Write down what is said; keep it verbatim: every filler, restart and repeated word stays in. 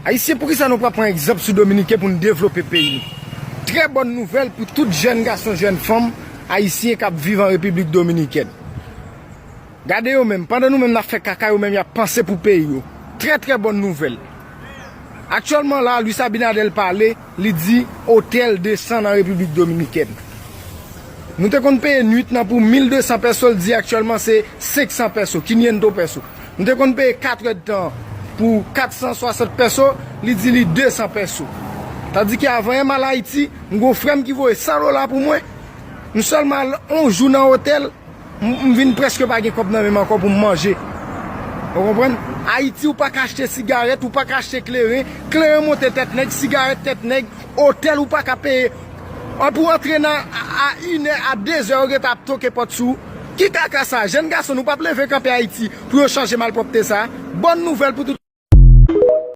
Ayisyen, poukisa nou pa pran egzanp sou Dominiken pou n devlope peyi nou? Trè bòn nouvèl pou tout jèn gason, jèn fanm ayisyen k ap viv an Repiblik Dominikèn. Gade yo menm, pandan nou menm n ap fè kaka, yo menm y ap panse pou peyi yo. Trè, trè bòn nouvèl. Aktyèlman la, Luis Abinader pale, li di otèl desann an Repiblik Dominikèn. Nou te konn peye nwit nan pou mil de san pèso, li di aktyèlman se senk san pèso, quinientos pesos. Nou te konn peye kat èdtan pou kat san swasant pèso, li di li de san pèso. Tandis ke avan yè m al Ayiti, m gon frè m ki voye san dola pou mwen. M sèlman al yon jou nan otèl, m, m vin prèske pa gen kòb nan men m ankò pou m manje. Ou konprann? Ayiti, ou pa ka achte sigarèt, ou pa ka achte kleren. Kleren monte tèt nèg, sigarèt tèt nèg, otèl ou pa ka peye. Anpi w antre nan a, a inè, a dezè, yo gentan ap toke pòt sou ou. Ki kaka sa? Jèn gason, nou p ap leve kanpe Ayiti pou yo chanje malpwòpte sa. Bòn nouvèl pou tout